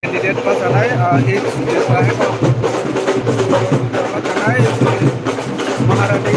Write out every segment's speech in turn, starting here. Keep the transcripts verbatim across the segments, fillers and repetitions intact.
Candidate bachanai, ah, H Sudhir Saha, bachanai, Maharani,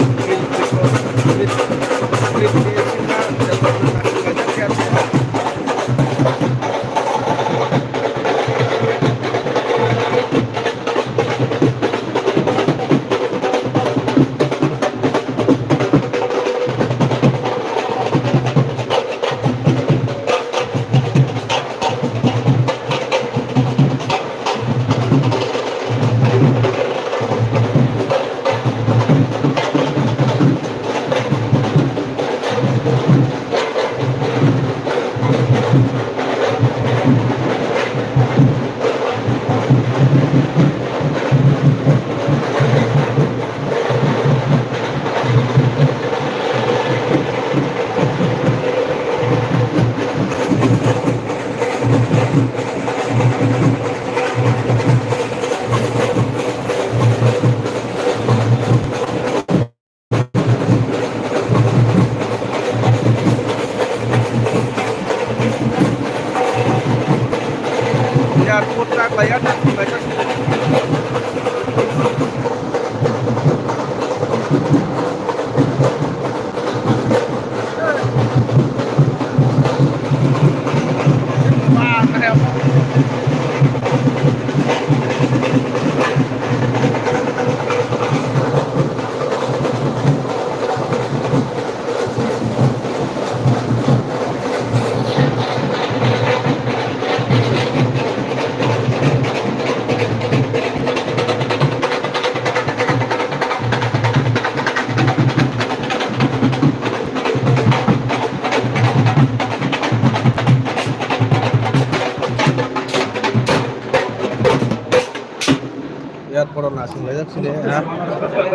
Airport o nasing laijak sini, ha.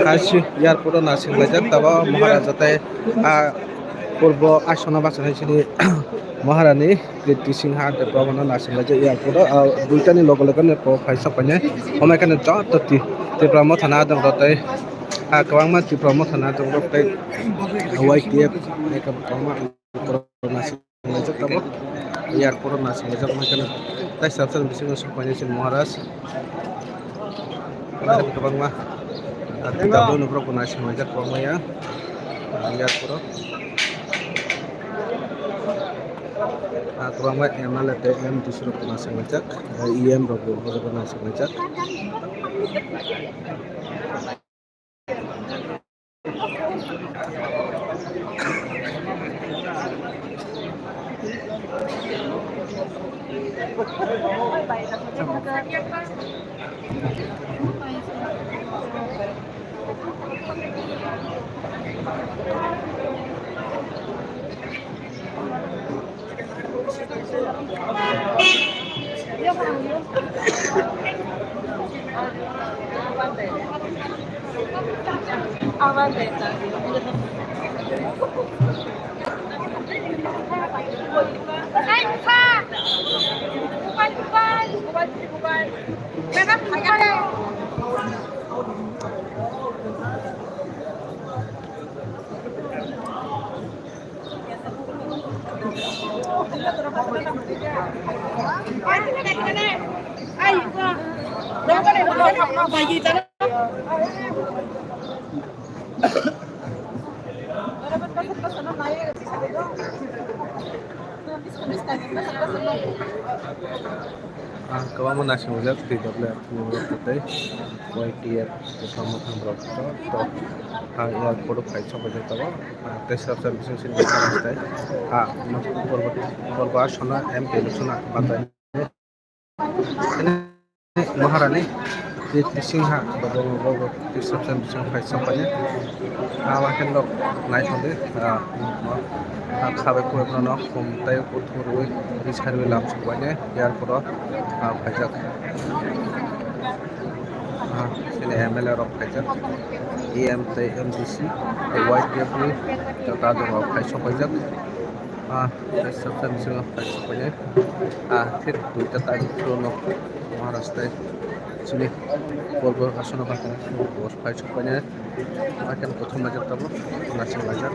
Kaisi airport o nasing laijak, tabo Maharaja tei, ah, purbo asona bachanai sini Maharani Kirti Singha Debbarma no nasing laijak airport o, ah, duitani logo logo ni po phai sok painai. Homai kheno joto ti-, Tipra Motha no adong rok tei, ah, kwbangma Tipra Motha no adong rok tei Y T F ni kwbangma. Airport o nasing laijak tabo. Airport o nasing laijak, omo khe tei sab sab bisingo sok painai chini Maharaj. Kwbangma, ah, T W ni borok bo nasing laijak kwbangma ya, ah, airport o. Ah, kwbangma M L A tei M D C rok bo nasing laijak, ah, E M rok bo o jaga nasing laijak. Ang kwbangma naisinglaijak T W F ni borok tei Y T F kwchangma thang borok joto ang airport o phai sokphaijak tongo. Tei sab sab bising sini tei ha porbo asona M P sona bandai. Maharani Kirti Singha, bo, bo, bo, bo, Kirti Singha, Singha phai sokphaini. Abo khe nok naithokdi, ah, ah, khabai khurui bono khum tei kuthurwi ri sarwi lam sokphaini airport o, ah, phaijak. Ah, chini M L A rok phaijak, E M tei M D C tei Y T F ni joto adongrok phai sokphaijak. Ah, tei sab sab bisingo phai sokphainai. Ah, thik duita time phuru no Maharaj tei chini porbo asona bakha phuru phai sokphainai. Bakhe kothom laijak tabuk, naising laijak.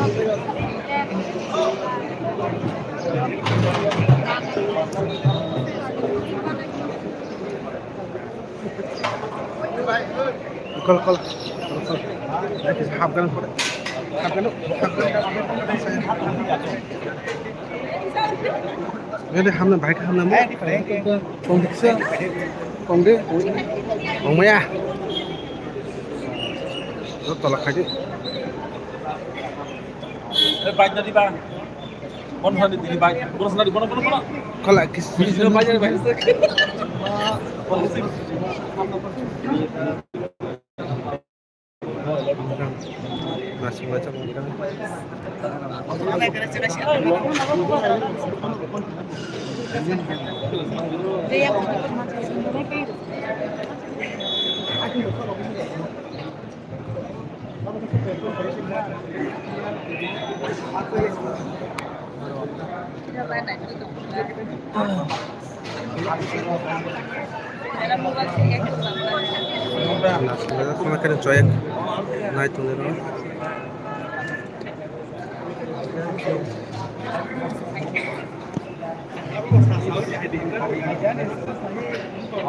Kol, kol, kol, kol. Hapgan, hapgan, hapgan. Ini hamna, baik hamna mo. Kong di, kong di. Kong maya. Lo tolak aja. Eh, baik tadi, Bang. Kono sana di bike, kono sana di kono, kono, kono. Kala kis. Sino bike, bike. Masih baca bukan. Naisinglaijak khama khe chwng nai tongwi rw.